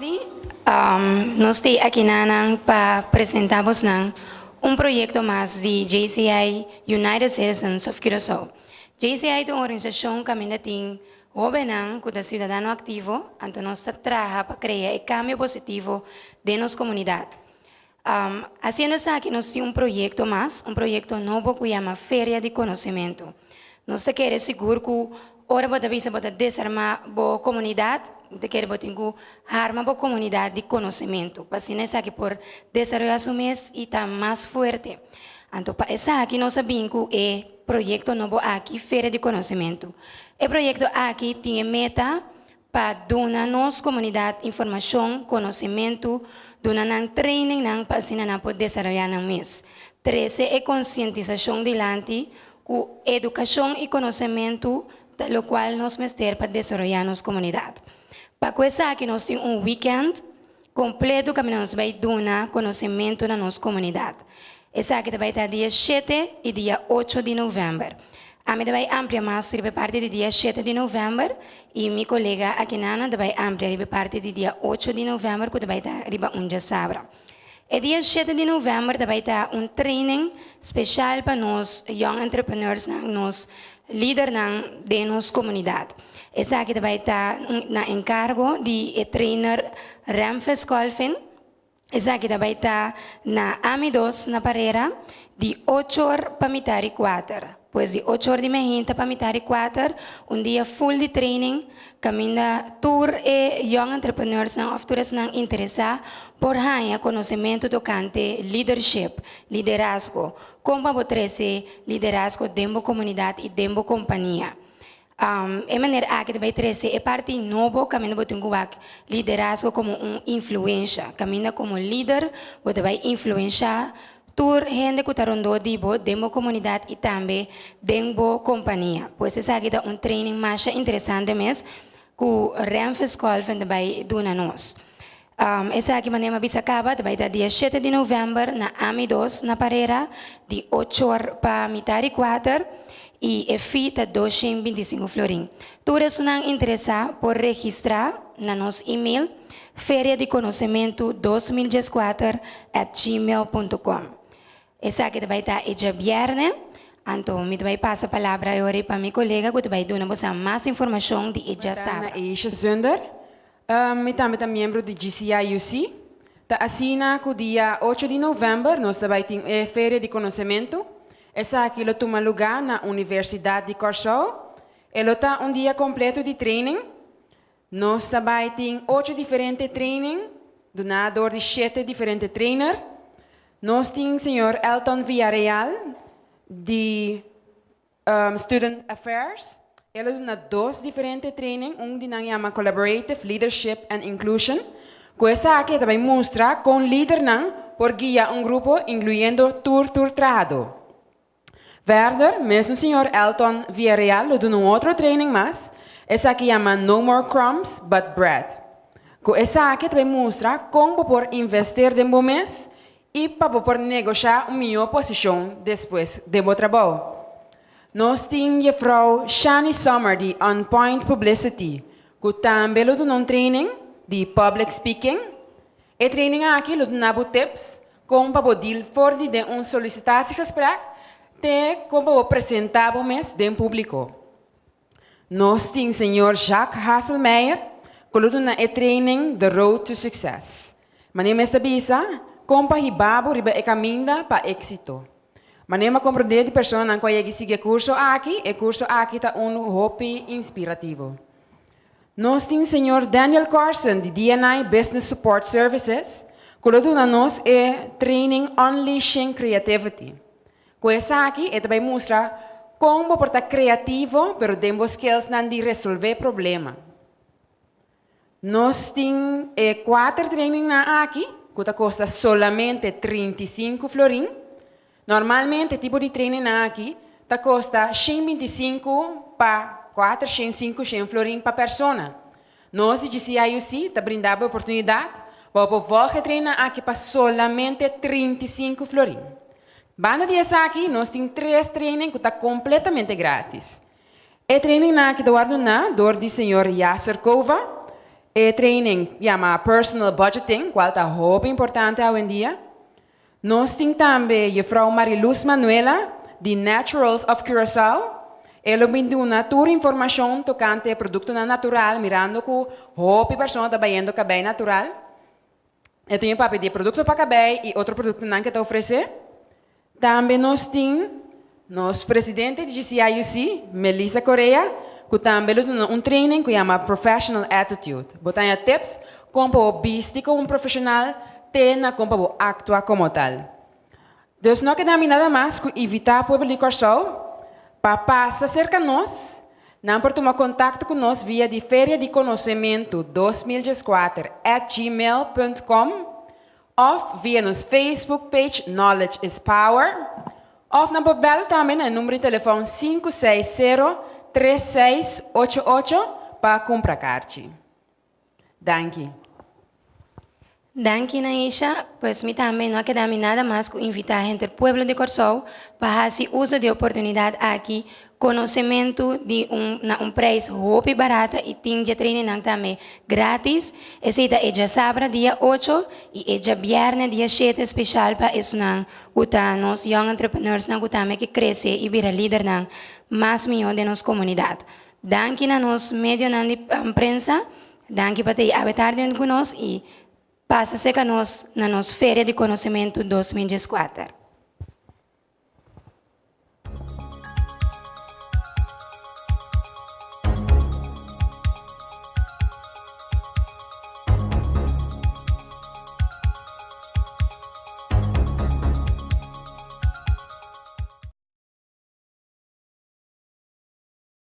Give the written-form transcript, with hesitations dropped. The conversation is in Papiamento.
tardi. Nos ta aki nan pa presenta nan un proyecto mas di JCI, United Citizens of Curaçao. JCI ta un organisacion cu caminda tin hobennan cu ta ciudadano activo, anto nos ta traha pa crea e cambio positivo den nos comunidad. Haciendo esaki, nos tin un proyecto mas, un proyecto nobo cu yama Feria di Conocemento. Nos kier sigur cu ora bo ta bisa bo ta desarma bo comunidad, bo kier bo tin cu arma bo comunidad di conocemento. Pa asina esaki por desaroya su mes y ta mas fuerte. Anto, pa esaki nos a bin cu e proyecto nobo aki, Feria di Conocemento. E proyecto aki tin meta pa duna nos comunidad informacion, conocemento, duna nan training nan pa asina nan por desaroya nan mes. Trece e concientisacion dilanti cu educacion y conocemento, ta locual nos mester pa desaroya nos comunidad. Pa esaki nos tin un weekend completo cu nos ta bay duna conocemento na nos comunidad. Esaki ta bay ta dia 7 y dia 8 di november. Ami ta bay amplia mas riba parti di dia 7 di november y mi colega aki nan ta bay amplia riba parti di dia 8 di november, cu ta bay ta riba un diasabra. E dia 7 di november ta bay ta un training special pa nos young entrepreneurs, nos lidernan di nos comunidad. Esaki ta bay ta na encargo di trainer Ramfes Colvin. Esaki ta bay ta na Amidos na Parera di 8 or pa mitar di 4. Pues di 8 or di mainta pa mitar di 4, un dia full di training, caminda tur e young entrepreneurs nan of tur nan interesa por haña conocemento tocante leadership, liderazgo, con pa trece liderazgo den comunidad y den compania. E manera aki ta bay trece e parti nobo, caminda bo tin liderazgo como un influencia, caminda como lider bo ta bay influencia tur hende cu ta rond di bo, den comunidad y tambe den compania. Pues esaki ta un training mas interesante mes cu Renfe School ta bay duna nos. Esaki, manera mi a bisa caba, ta bay ta dia 7 di november na Amidos na Parera, di 8 or pa mitar di 4 y e fee ta 225 florin. Tur esnan interesa por registra na nos e-mail feriadeconocimento2014@gmail.com. Esaki ta bay ta e diabierna, anto mi ta bay pasa palabra awor pa mi colega cu ta bay duna mas informacion di e diasabra. Aisha Zunder. Mi tambe ta miembro di GCIUC. Ta asina cu dia 8 di november nos ta bay tin e Feria di Conocemento. Esaki lo tuma luga na Universidad di Corsou. E lo ta un dia completo di training. Nos ta bay tin ocho diferente training, duna door di siete diferente trainer. Nos tin señor Elton Villarreal di Student Affairs. El a duna dos diferente training, un di nan yama Collaborative Leadership and Inclusion. Cu esaki ta bay mustra con lidernan por guia un grupo, incluyendo tur trahado. Verder, mesmo señor Elton Villarreal lo duna un otro training mas, esaki yama No More Crumbs But Bread. Cu esaki ta bay mustra con por investi den bo mes y pa por negocia un miho posicion despues di bo trabou. Nos tin juffrouw Shani Sommer di On Point Publicity, cu tambe lo duna un training di public speaking. E training aki lo duna tips con pa deal for di un sollicitatiegesprek te con pa presenta bo mes den publico. Nos tin señor Jacques Hasselmeier, cu lo duna e training The Road to Success. Manera mes ta bisa, con pa hiba bo riba e caminda pa exito. Manera mi a comprende di personanan cu a sigui e curso aki, e curso aki ta un hopi inspirativo. Nos tin señor Daniel Carson di DNI Business Support Services, cu lo duna nos e training Unleashing Creativity. Cu esaki, e ta bay mustra con por ta creativo, pero den skills nan di resolve problema. Nos tin cuater training nan aki, cu ta costa solamente 35 florin. Normalmente, tipo di training aki ta costa 125 pa 405 florin pa persona. Nos di GCIUC ta brinda e oportunidad pa volg training aki pa solamente 35 florin. Banda di esaki, nos tin tres training cu ta completamente gratis. E training aki ta wordo duna door di señor Yasser Kova. E training yama Personal Budgeting, kual ta hopi importante awendia. Nos tin tambe juffrouw Mariluz Manuela, di Naturals of Curaçao. E lo bin duna tur informashon tokante produktonan natural, mirando ku hopi persona ta bayendo kabei natural. E tin papia di produkto pa kabei i otro produktonan ku e ta ofresé. Tambe nos tin nos presidente di GCIUC, Melissa Correa, ku tambe lo duna un training ku yama Professional Attitude. Bo ta haña tips kon pa bo bisti komo un profeshonal te na kon pa bo aktua komo tal. Dus no keda mi nada mas ku invitá pueblo di Kòrsou pa pasa serka nos. Nan por tuma kontakto ku nos via di feriadikonosementu2014@gmail.com òf via nos Facebook page Knowledge is Power òf nan por bèl tambe na e number di telefòn 560 3688 pa kumpra karchi. Danki. Danki, Naisha. Pues mi tambe no a keda mi nada mas ku invitá henter pueblo di Kòrsou pa hasi uso di oportunidat aki, konosementu di un na un preis hopi barata i tin e training tambe gratis. Esei ta e djasabra dia 8 i e djabièrnè dia 7, spesial pa esnan ku ta nos young entrepreneurs nan ku tambe ke krese i bira líder nan mas mihó den nos komunidat. Danki na nos medionan di prensa. Danki pa ta awe tardi ku nos i pasa serka nos na nos Feria di Konosementu 2014.